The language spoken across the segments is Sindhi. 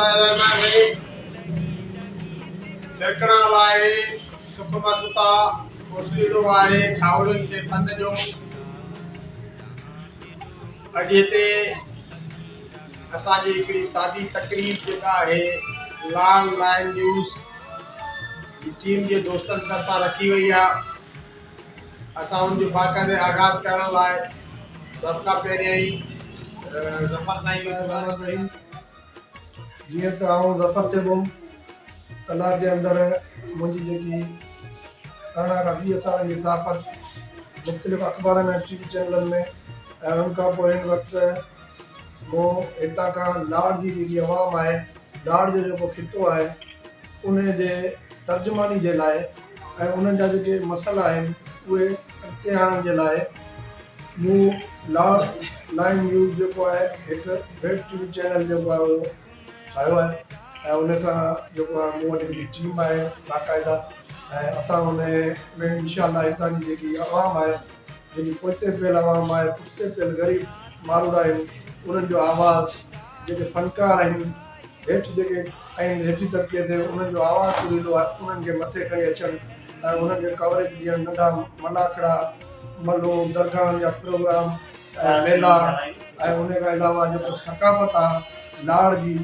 الله الرحمٰن الرحيم ڏرڪڻا لاء سک مان ستا اوسيئڙو آهي کاهوڙين کي پنڌ جو. اڄ هتي اسان جي هڪڙي سادي تقريب جيڪا آهي لال لائن نيوز جي ٽيم جي دوستن طرفان رکي وئي آهي. اسان ان جو باقاعدي آغاز ڪرڻ لاء سڀ کان پهريائين ظفر سائين کي گذارش رهي. جيئن ته آئون ظفر چيبو تلار جي اندر منهنجي جيڪي 18 کان 20 سالن جي صحافت مختلف اخبارن ۽ ٽي وي چينلن ۾ ۽ ان کان پوء هن وقت مون هتان کان لاڙ جي جيڪي عوام آهي لاڙ جو جيڪو خطو آهي ان جي ترجماني جي لاء ۽ انهن جا جيڪي مسئلا آهن اهي اڳتي آڻڻ جي لاء مون لاڙ لائن نيوز جيڪو آهي هڪ ويب ٽي وي چينل جيڪو آهي اهو ٺاهيو آهي ۽ ان سان جيڪو آهي مون وٽ هڪڙي ٽيم آهي باقاعده ۽ اسان ان ۾ انشاء الله هتان جي جيڪي عوام آهي جيڪي پوئتي پيل عوام آهي پٺتي پيل غريب ماروئڙا آهن انهن جو آواز جيڪي فنڪار آهن هيٺ جيڪي آهن هيٺين طبقي تي انهن جو آواز سريلو آهي انهن کي مٿي کڻي اچڻ ۽ انهن کي ڪوريج ڏيڻ ننڍا ملاکڙا ملهون درگاهن جا پروگرام ۽ ميلا ۽ ان کان علاوه جيڪو ثقافت آهي لاڙ جي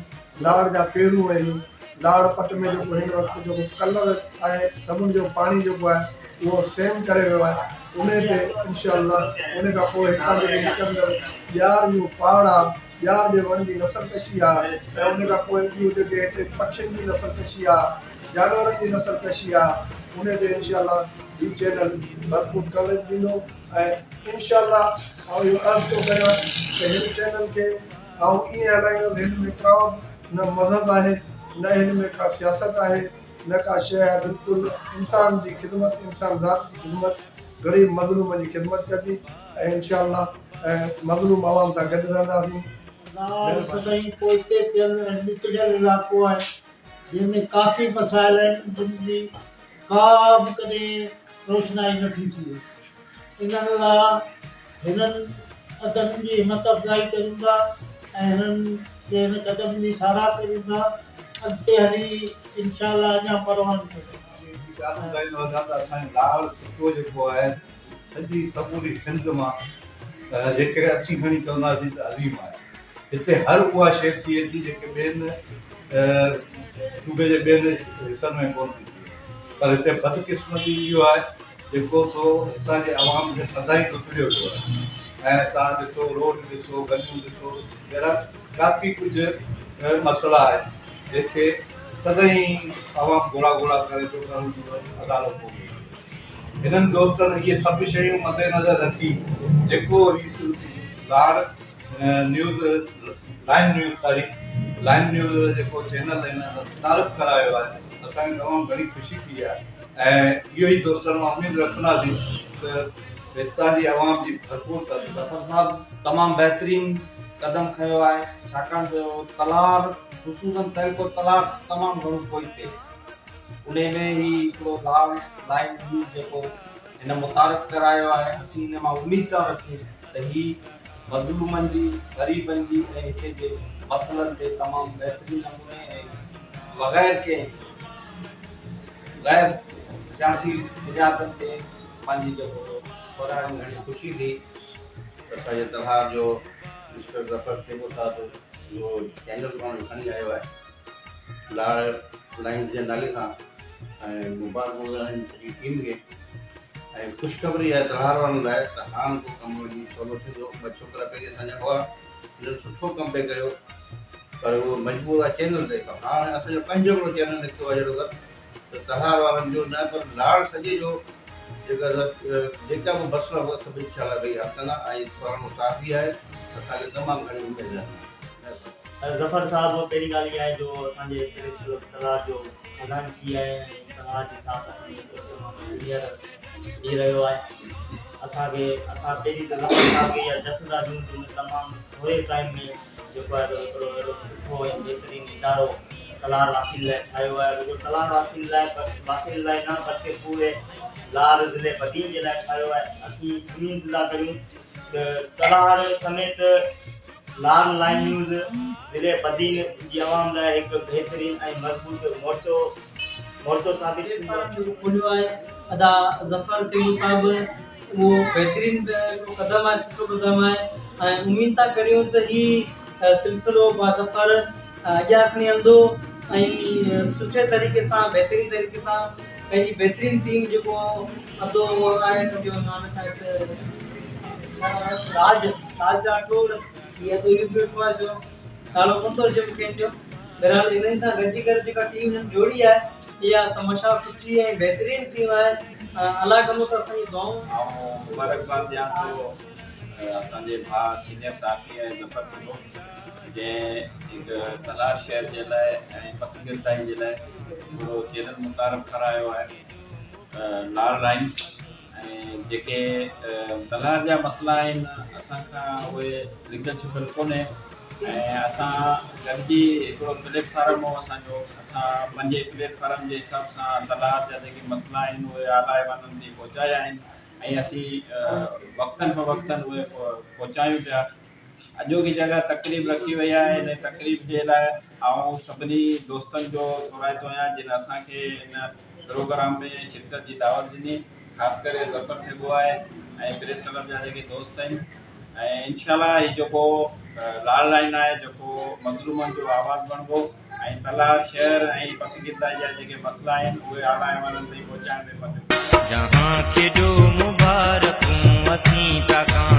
لاڙ جا پيرون آهن لاڙ پٽ ۾ جيڪو هن وقت جيڪو ڪلر آهي سمنڊ جو پاڻي جيڪو آهي اهو سيم ڪري ويو آهي ان تي انشاء الله ان کان پوء هتان جيڪي نڪرندڙ ڄار جون پاڙ آهي ڄار جي وڻ جي نسل ڪشي آ ۽ ان کان پوء ٻيون جيڪي هتي پکين جي نسل ڪشي آ جانورن جي نسل ڪشي آ ان تي انشاء الله هي چينل ڀرپور ڪوريج ڏيندو ۽ انشاء الله آئون اهو عهد ٿو ڪريان ته هن چينل کي آئون ائين هلائيندس هن ۾ ڪا به نه مذهب آهي نه هن ۾ ڪا سياست آهي نه ڪا شيء آهي بلڪل انسان جي خدمت انسان ذات جي خدمت غريب مظلوم جي خدمت ڪبي ۽ انشاء الله ۽ مظلوم عوام سان گڏ رهنداسين. لاڙ سدائين پوئتي پيل ۽ ڏتڙيل علائقو آهي، جنهن ۾ ڪافي مسائل آهن، جن جي ڪا به ڪڏهن روشنائي نه ٿي ٿئي. انهن لاء هنن قدمن جي همت افزائي ڪريون ٿا ۽ هنن جي هن قدم جي ساراهه ڪريون ٿا. اڳتي هلي انشاء الله اڃا پروان چڙهندو. جي ڳالهه ٻڌائيندو هلان ته اسان جو لاڙ خطو جيڪو آهي سڄي سموري سنڌ مان جيڪڏهن اسين کڻي چونداسين ته عظيم آهي. هتي هر اها شيء ٿئي ٿي جيڪي ٻين صوبي جي ٻين حصن ۾ ڪونه ٿي ٿئي پر هتي بدقسمتي اهو آهي جيڪو سو هتان جي عوام کي سدائين ڏتڙيو ويو آهي ۽ توهان ڏسو روڊ ڏسو گليون ڏسو اهڙا ڪافي ڪجهه مسئلا آهن جنهن کي سدائين عوام گهوڙا گهوڙا ڪري ٿو پر ان جو ازالو ڪونه ٿو ٿئي. هنن دوستن اهي سڀ شيون مد نظر رکي جيڪو هي Lar news line news sorry line news جيڪو چينل هن متعارف ڪرايو آهي اسان کي تمام گهڻي خوشي ٿي آهي ۽ اهو ئي دوستن مان اميد رکنداسين ته هتان جي عوام جي ڀرپور ترقي. ظفر صاحب تمام بهترين قدم کنيو آهي ڇاڪاڻ جو تلار خصوصن تعلقو تلار تمام گهڻو پوئتي انهي ۾ هي هڪڙو لاء لائن نيوز جيڪو هن متعارف ڪرايو آهي اسين ان مان اميد ٿا رکون ته هي مظلومن جي غريبن جي ۽ هتي جي مسئلن تي تمام بهترين نموني ۽ بغير ڪنهن غير سياسي بنيادن تي پنهنجي جيڪو تمام گهڻي خوشي ٿي ته اسان جي تلهار جو مسٽر ظفر ٿيٻو صاحب اهو چينل پاڻ کڻي آيو آهي لاڙ لائنز جي نالي سان ۽ مبارڪون آهن سڄي ٽيم کي ۽ خوشخبري آهي تلهار وارن لاء ته هاڻ ڪو ڪم وڃي سولو ٿيندو. ٻه ڇوڪرا پهرين اسان جا هئا انهن سٺو ڪم پئي ڪيو پر اهو مجبور هئا چينل تي پر هاڻ اسان جو پنهنجو هڪڙو چينل نڪتو آهي جهڙو ڪر ته تلهار وارن جو نه پر لاڙ سڄي جو جيڪا جيڪا به مسئلا هئا سڀ انشاء الله ڀئي حل ڪندا ۽ پراڻو صحافي آهي اسان کي تمام گهڻي اميد آهي. ظفر صاحب پهرين ڳالهه اها آهي جو اسان جي پريس ڪلب تلهار جو خزانچي آهي ۽ تلهار جي صحافت ۾ هڪ تمام سينيئر ٿي رهيو آهي اسان کي اسان پهرين ته ظفر صاحب کي اها جس ٿا ڏيون ته هن تمام ٿوري ٽائيم ۾ جيڪو آهي سو هڪڙو اهڙو سٺو ۽ بهترين ادارو تلهار واسين لاء ٺاهيو آهي رڳو تلهار واسين لاء واسين لاء نه بلڪه پوري لاڙ ضلعي بدين جي لاء ٺاهيو آهي اسين اميد ٿا ڪريون ته تلهار سميت لاڙ لائن نيوز ضلعي بدين جي عوام لاء هڪ بهترين ۽ مضبوط مورچو مورچو ثابت پليٽ ٿيندو. فارم جيڪو کوليو آهي ادا ظفر تيمور صاحب اهو بهترين هڪڙو قدم آهي سٺو قدم آهي ۽ اميد ٿا ڪريون ته هي سلسلو با ظفر اڳيان کڻي هلندو ۽ سٺي طريقي سان بهترين طريقي سان پنهنجي بهترين ٽيم جيڪو ادو آهي پنهنجو نالو ڇا آهيس راج راج راٺوڙ هي ادو اهو به ويٺو آهي جو نالو ڪونه ٿو اچي مونکي هن جو بهرحال انهن سان گڏجي ڪري جيڪا ٽيم هنن جوڙي آهي اها سمشا سٺي ۽ بهترين ٽيم آهي الله ڪندو ته اسان جي دعائون. آئون مبارڪباد ڏيان ٿو اسان جي ڀاء سينيئر صحافي ۽ ظفر سڌو جنهن هڪ تلهار شهر جي لاء ۽ پسگردائي جي لاء هڪڙو چينل متعارف ڪرايو آهي لاڙ لائنز ۽ جيڪي تلهار جا مسئلا آهن اسان کان اهي لڪل ڇپل ڪونهي ۽ اسان گڏجي هڪڙو پليٽ فارم هو اسان جو اسان پنهنجي پليٽ فارم جي حساب سان تلهار جا جيڪي مسئلا آهن اهي اعليٰ ايوانن تائين پهچايا آهن ۽ اسين وقتن فوقتن اهي پهچايون پيا اڄوڪي جيڪا تقريب رکي وئي آهي ان تقريب جي لاء آئون سڀني دوستن جو ٿورائتو آهيان جن اسان کي ان پروگرام ۾ شرڪت جي دعوت ڏني خاص ڪري ظفر ٿيٻو آهي ۽ پريس ڪلب جا جيڪي دوست آهن ۽ انشاء الله هي جيڪو لاڙ لائن آهي جيڪو مظلومن جو آواز بڻبو ۽ تلهار شهر ۽ پسگردائي جا جيڪي مسئلا آهن اهي اعليٰ ايوانن تائين پهچائڻ ۾ پنهنجو جهان کي ڏيو مبارڪون اسين پيا.